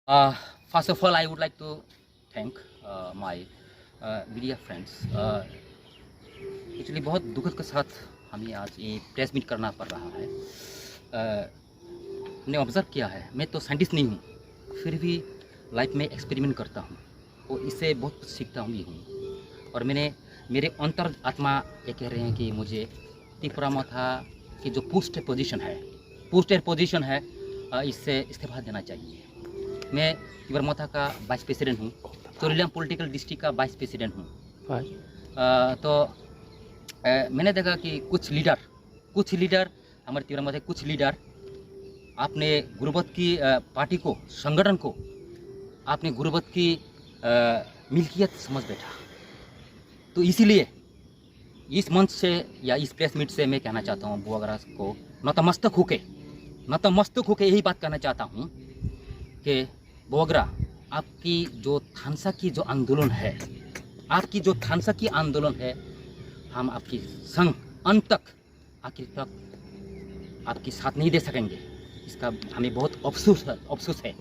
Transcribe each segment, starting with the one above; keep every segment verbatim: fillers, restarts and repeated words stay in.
Uh, first of all, I would like to thank uh, my uh, media friends. Uh, actually, बहुत दुख के साथ हमें आज ये प्रेस मीट करना पड़ रहा है। Uh, हमने ऑब्जर्व किया है, मैं तो साइंटिस्ट नहीं हूँ, फिर भी लाइफ में एक्सपेरिमेंट करता हूँ और इससे बहुत कुछ सीखता हूँ भी हूँ। और मैंने, मेरे अंतर आत्मा ये कह रहे हैं कि मुझे तिपरा मथा की जो पोस्ट पोजीशन है, पोस्टेड पोजीशन है, अ, इससे इस्तीफा देना चाहिए। मैं तिपरा मथा का वाइस प्रेसिडेंट हूँ, चोरीलाम पॉलिटिकल डिस्ट्रिक्ट का वाइस प्रेसिडेंट हूँ। अ, तो अ, मैंने देखा कि कुछ लीडर, कुछ लीडर, हमारे तिपरा मथा के कुछ लीडर आपने गुरुबत की अ, पार्टी को, संगठन को आपने गुरुबत की अ, मिल्कियत समझ बैठा। तो इसीलिए इस मंच से या इस प्रेस मीट से मैं कहना चाहता हूँ बुआग्रा को नतमस्तक होके, नतमस्तक होके यही बात कहना चाहता हूँ कि बुआग्रा, आपकी जो थानसा की जो आंदोलन है, आपकी जो थानसा की आंदोलन है, हम आपकी संग अंत तक, आखिर तक आपकी साथ नहीं दे सकेंगे। इसका हमें बहुत अफसोस है, अफसोस है।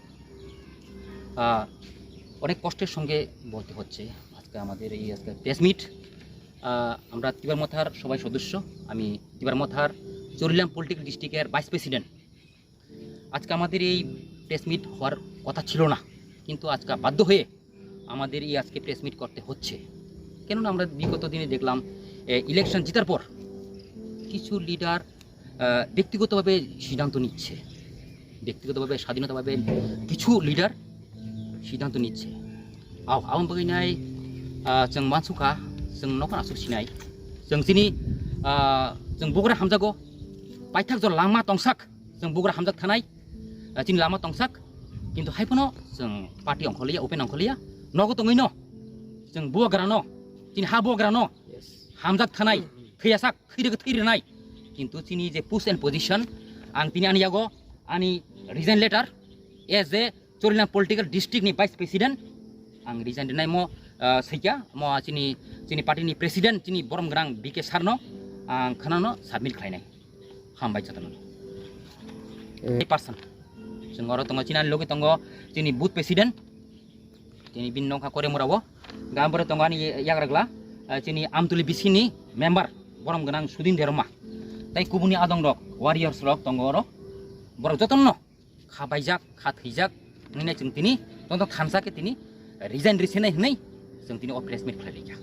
আহ, অনেক কষ্টের সঙ্গে বলতে হচ্ছে আজকে আমাদের এই আজকে প্রেস মিট। আমরা তিবার মথার সবাই সদস্য, আমি তিবার মথার চরিলাম পলিটিক্যাল ডিস্ট্রিক্টের ভাইস প্রেসিডেন্ট। আজকে আমাদের এই প্রেস মিট হওয়ার কথা ছিল না, কিন্তু আজকে বাধ্য হয়ে আমাদের এই আজকে প্রেস মিট করতে হচ্ছে। কেননা আমরা বিগত দিনে দেখলাম, এ, ইলেকশন জেতার পর কিছু লিডার আহ, ব্যক্তিগতভাবে সিদ্ধান্ত নিচ্ছে, ব্যক্তিগতভাবে স্বাধীনতাভাবে কিছু লিডার সিদ্ধান্ত নিচ্ছে। Ao, aboni bagwi nai, ah, chwng mansukha, chwng nokhon aswk sinai. Chwng chini, ah, chwng bugra hamjago, paithak jor lama tongsak, chwng bugra hamjak thanai, ah, chini lama tongsak, kintu hai phano chwng party ongkhorliya, open ongkhorliya, nogo tongwino, chwng bugrano, chini ha bugrano hamjak thanai, thwiyasak, thwi rwgwi thwi rwnai. Kintu chini je post and position, ang tini ani yago ani resign letter as a Chorilam political district ni vice president, ang resign rwnai mo, ah, saikia mo chini, chini party ni president, chini borom gwnang B K sir no ang khwnano submit khlainai. Hambai jotono. Eh. Person. Chwng oro tongo, chini ani logi tongo, chini booth president, chini bini nokha Koremura o, gambore tongo ani yagragla, ah, chini Amtuli B C ni member, borom gwnang Sudin Derma, tai kubuni adong rok, warriors rok tongo oro, borok jotono kha baijak, kha thwijak, nini chwng tini, tongtong thansa khe tini resign risinai hwnwi chwng tini o press meet khlai laikha.